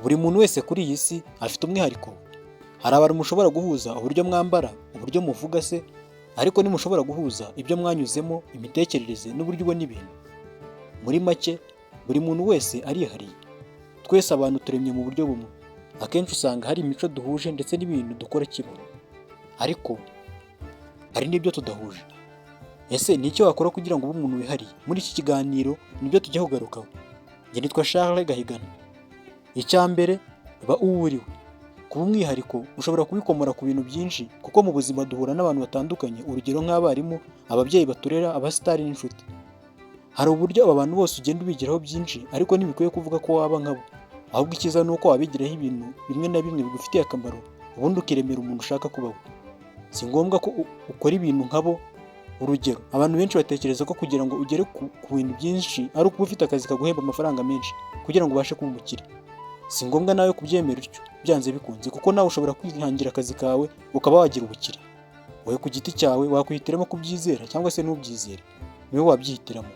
Buri muntu wese kuri iyi si afite umwihariko we. Hari abantu mushobora guhuza uburyo mwambara, uburyo muvuga se, ariko ntimushobora guhuza ibyo mwanyuzemo, imitekerereze n'uburyo ubona ibintu. Muri make, buri muntu wese arihariye. Twese abantu turemye mu buryo bumwe. Akenshi usanga hari imico duhuje ndetse n'ibintu dukora kimwe. Ariko hari n'ibyo tudahuje. Ese ni iki wakora kugira ngo ube umuntu wihariye? Muri iki kiganiro nibyo tujya kugarukaho. Njye nitwa Charles Gahigana. Icya mbere, ba uwo uri we. Kuba umwihariko ushobora kubikomora ku bintu byinshi, kuko mu buzima duhura n'abantu batandukanye, urugero nk'abarimu, ababyeyi baturera, abasitari n'inshuti. Hari uburyo aba bantu bose ugenda ubigiraho byinshi, ariko ntibikwiye kuvuga ko waba nkabo. Ahubwo icyiza ni uko wabigiraho ibintu bimwe na bimwe bigufitiye akamaro, ubundi ukiremera umuntu ushaka kuba we. Si ngombwa ko ukora ibintu nkabo. Urugero, abantu benshi batekereza ko kugira ngo ugere ku bintu byinshi ari ukuba ufite akazi kaguhemba amafaranga menshi kugira ngo ubashe kuba umukire. Si ngombwa nawe kubyemera utyo byanze bikunze, kuko nawe ushobora kwihangira akazi kawe ukaba wagira ubukire. Wowe ku giti cyawe wakwihitiramo kubyizera cyangwa se ntubyizere, ni wowe wabyihitiramo.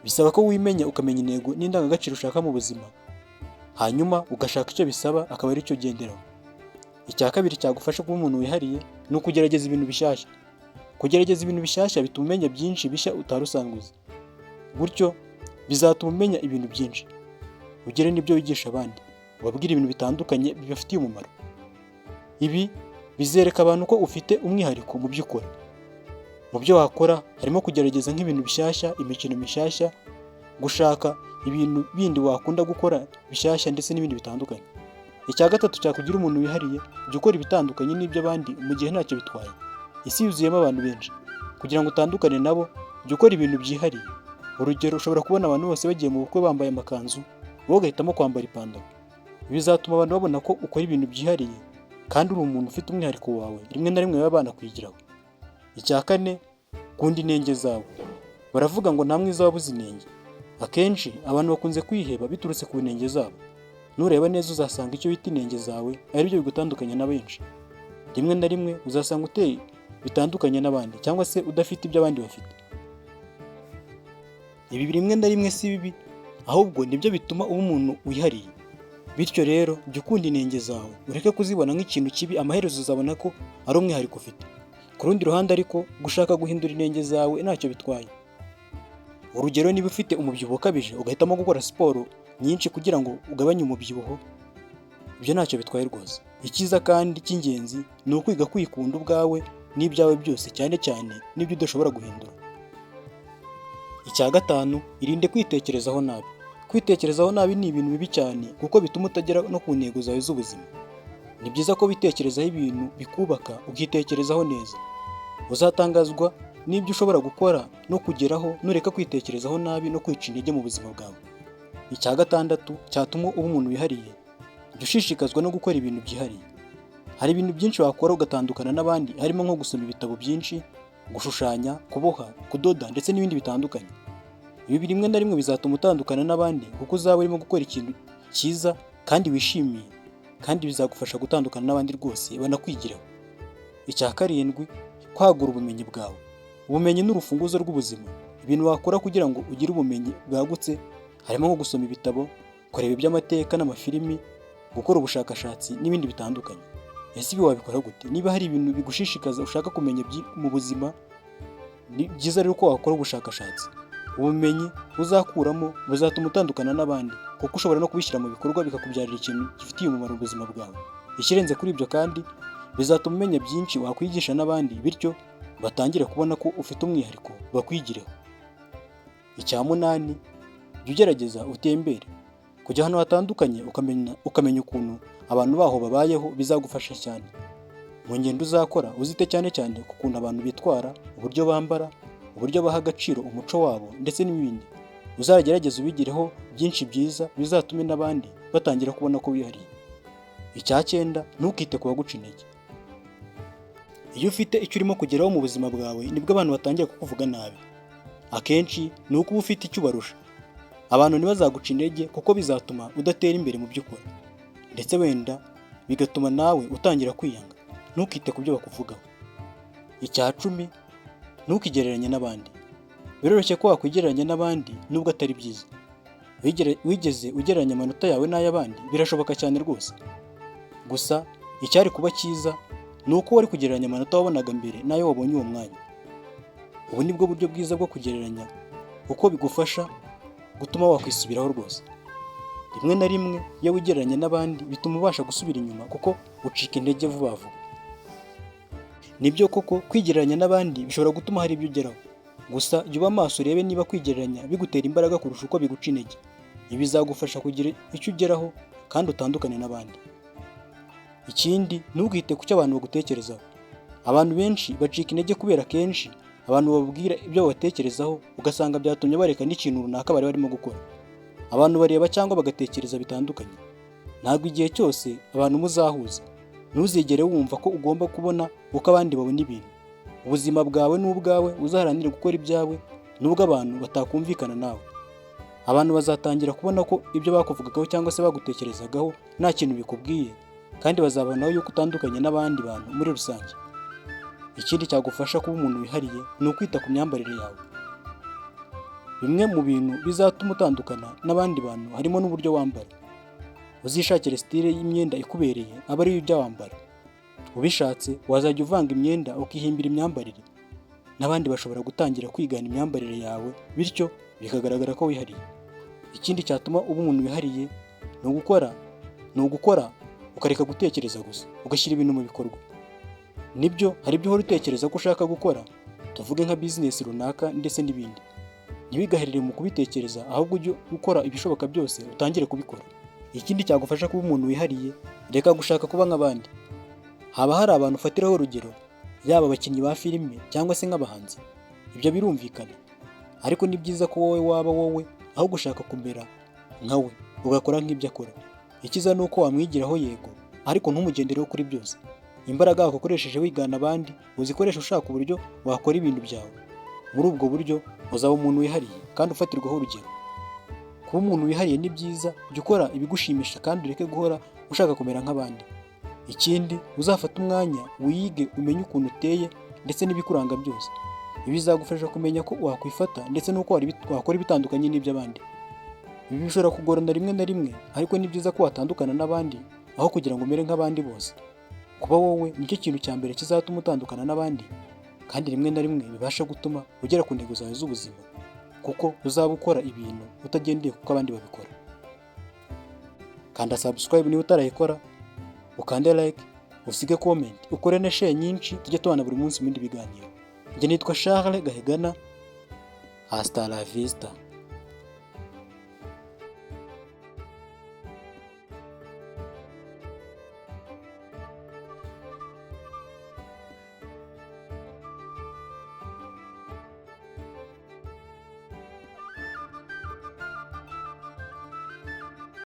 Bisaba ko wimenya, ukamenya intego n'indangagaciro ushaka mu buzima, hanyuma ugashaka icyo bisaba akaba ari cyo ugenderaho. Icya kabiri cyagufasha kuba umuntu wihariye ni ukugerageza ibintu bishyashya. Kugerageza ibintu bishyashya bituma umenya byinshi bishya utari usanzwe uzi. Gutyo bizatuma umenya ibintu byinshi, ugire n'ibyo wigisha abandi, ubabwire ibintu bitandukanye bibafitiye umumaro. Ibi bizereka abantu ko ufite umwihariko mu byo ukora. Mu byo wakora harimo kugerageza nk'ibintu bishyashya, imikino mishyashya, gushaka ibintu bindi wakunda gukora bishyashya ndetse n'ibindi bitandukanye. Icya gatatu cyakugira umuntu wihariye, jya ukora ibitandukanye n'iby'abandi mu gihe ntacyo bitwaye. Isi yuzuyemo abantu benshi. Kugira ngo utandukane nabo, jya ukora ibintu byihariye. Urugero, ushobora kubona abantu bose bagiye mu bukwe bambaye amakanzu, wowe ugahitamo kwambara ipantaro. Bizatuma abantu babona ko ukora ibintu byihariye kandi uri umuntu ufite umwihariko wawe, rimwe na rimwe baba banakwigiraho. Icya kane, kunda inenge zawe. Baravuga ngo nta mwiza wabuze inenge. Akenshi abantu bakunze kwiheba biturutse ku nenge zabo. Nureba neza uzasanga icyo wita inenge zawe ari byo bigutandukanya na benshi. Rimwe na rimwe uzasanga uteye bitandukanye n'abandi cyangwa se udafite ibyo abandi bafite. Ibi rimwe na rimwe si bibi, ahubwo nibyo bituma uba umuntu wihariye. Bityo rero jya ukunda inenge zawe, ureke kuzibona nk'ikintu kibi, amaherezo uzabona ko ari umwihariko ufite. Ku rundi ruhande ariko, gushaka guhindura inenge zawe ntacyo bitwaye. Urugero, niba ufite umubyibuho ukabije ugahitamo gukora siporo nyinshi kugira ngo ugabanye umubyibuho, ibyo ntacyo bitwaye rwose. Icyiza kandi cy'ingenzi ni ukwiga kwikunda ubwawe n'ibyawe byose, cyane cyane n'ibyo udashobora guhindura. Icya gatanu, irinde kwitekerezaho nabi. Kwitekerezaho nabi ni ibintu bibi cyane kuko bituma utagera no ku ntego zawe z'ubuzima. Ni byiza ko witekerezaho ibintu bikubaka, ukitekerezaho neza. Uzatangazwa n'ibyo ushobora gukora no kugeraho nureka kwitekerezaho nabi no kwica intege mu buzima bwawe. Icya gatandatu cyatuma uba umuntu wihariye, jya ushishikazwa no gukora ibintu byihariye. Hari ibintu byinshi wakora ugatandukana n'abandi, harimo nko gusoma ibitabo byinshi, gushushanya, kuboha, kudoda ndetse n'ibindi bitandukanye. Ibi rimwe na rimwe bizatuma utandukana n'abandi kuko uzaba urimo gukora ikintu cyiza kandi wishimiye, kandi bizagufasha gutandukana n'abandi rwose banakwigireho. Icya karindwi, kwagura ubumenyi bwawe. Ubumenyi ni urufunguzo rw'ubuzima. Ibintu wakora kugira ngo ugire ubumenyi bwagutse harimo nko gusoma ibitabo, kureba iby'amateka n'amafilimi, gukora ubushakashatsi n'ibindi bitandukanye. Ese ibi wabikora gute? Niba hari ibintu bigushishikaza ushaka kumenya mu buzima, ni byiza rero ko wakora ubushakashatsi. Ubumenyi uzakuramo buzatuma utandukana n'abandi, kuko ushobora no kubishyira mu bikorwa bikakubyarira ikintu gifitiye umumaro ubuzima bwawe. Ikirenze kuri ibyo kandi, bizatuma umenya byinshi wakwigisha n'abandi, bityo batangire kubona ko ufite umwihariko, bakwigireho. Icya munani, jya ugerageza utembere. Kujya ahantu hatandukanye ukamenya ukuntu abantu baho babayeho bizagufasha cyane. Mu ngendo uzakora uzite cyane cyane ku kuntu abantu bitwara, uburyo bambara, uburyo baha agaciro umuco wabo ndetse n'ibindi. Uzagerageze ubigireho byinshi byiza bizatume n'abandi batangira kubona ko wihariye. Icya cyenda, ntukite ku baguca intege. Iyo ufite icyo urimo kugeraho mu buzima bwawe nibwo abantu batangira kukuvuga nabi. Akenshi ni uko uba ufite icyo ubarusha. Abantu ntibazaguca intege kuko bizatuma udatera imbere mu byo ukora, ndetse wenda bigatuma nawe utangira kwiyanga. Ntukite ku byo bakuvugaho. Icya 10, ntukigereranye n'abandi. Biroroshye ko wakwigereranya n'abandi nubwo atari byiza. Wigeze ugereranya amanota yawe n'ay'abandi? Birashoboka cyane rwose. Gusa icyari kuba cyiza ni uko wari kugereranya amanota wabonaga mbere n'ayo wabonye uwo mwanya. Ubu ni bwo buryo bwiza bwo kugereranya, kuko bigufasha gutuma wakwisubiraho rwose. Rimwe na rimwe iyo wigereranya n'abandi bituma ubasha gusubira inyuma, kuko ucika intege vuba vuba. Nibyo koko, kwigereranya n'abandi bishobora gutuma hari ibyo ugeraho. Gusa jya uba maso urebe niba kwigereranya bigutera imbaraga kurusha uko biguca intege. Ibi bizagufasha kugira icyo ugeraho kandi utandukane n'abandi. Ikindi, ntukite ku cyo abantu bagutekerezaho. Abantu benshi bacika intege kubera kenshi abantu bababwira ibyo babatekerezaho, ugasanga byatumye bareka n'ikintu runaka bari barimo gukora. Abantu bareba cyangwa bagatekereza bitandukanye. Ntabwo igihe cyose abantu muzahuza. Ntuzigere wumva ko ugomba kubona uko abandi babona ibintu. Ubuzima bwawe ni ubwawe, uzaharanire gukora ibyawe nubwo abantu batakumvikana nawe. Abantu bazatangira kubona ko ibyo bakuvugagaho cyangwa se bagutekerezagaho nta kintu bikubwiye, kandi bazabonaho yuko utandukanye n'abandi bantu muri rusange. Ikindi cyagufasha kuba umuntu wihariye ni ukwita ku myambarire yawe. Bimwe mu bintu bizatuma utandukana n'abandi bantu harimo n'uburyo wambara. Uzishakire style y'imyenda ikubereye, abe ariyo ujya wambara. Ubishatse wazajya uvanga imyenda, ukihimbira imyambarire. N'abandi bashobora gutangira kwigana imyambarire yawe, bityo bikagaragara ko wihariye. Ikindi cyatuma uba umuntu wihariye ni ugukora ukareka gutekereza gusa, ugashyira ibintu mu bikorwa. Nibyo, hari ibyo uhora utekereza ko ushaka gukora, tuvuge nka business runaka ndetse n'ibindi. Ntibigaherere mu kubitekereza, ahubwo ujye ukora ibishoboka byose utangire kubikora. Ikindi cyagufasha kuba umuntu wihariye, reka gushaka kuba nk'abandi. Haba hari abantu ufatiraho urugero, yaba abakinnyi ba filime cyangwa se nk'abahanzi. Ibyo birumvikana, ariko ni byiza ko wowe waba wowe aho gushaka kumera nka we, ugakora nk'ibyo akora. Icyiza ni uko wamwigiraho, yego, ariko ntumugendereho kuri byose. Imbaraga wakoresheje wigana abandi uzikoresha ushaka uburyo wakora ibintu byawe. Muri ubwo buryo uzaba umuntu wihariye kandi ufatirwaho urugero. Kuba umuntu wihariye ni byiza. Jya ukora ibigushimisha kandi ureke guhora ushaka kumera nk'abandi. Ikindi, uzafate umwanya wige, umenye ukuntu uteye ndetse n'ibikuranga byose. Ibi bizagufasha kumenya ko wakwifata ndetse n'uko wakora ibitandukanye n'iby'abandi. Ibi bishobora kugorana rimwe na rimwe, ariko ni byiza ko watandukana n'abandi aho kugira ngo umere nk'abandi bose. Kuba wowe nicyo kintu cya mbere kizatuma utandukana n'abandi, kandi rimwe na rimwe bibasha gutuma ugera ku ntego zawe z'ubuzima, kuko uzaba ukora ibintu utagendeye kuko abandi babikora. Kanda subscribe niba utarayikora, ukande like, usige comment, ukore na share nyinshi, tujye tubana buri munsi mu bindi biganiro. Njye nitwa Charles Gahigana. Hasta la vista.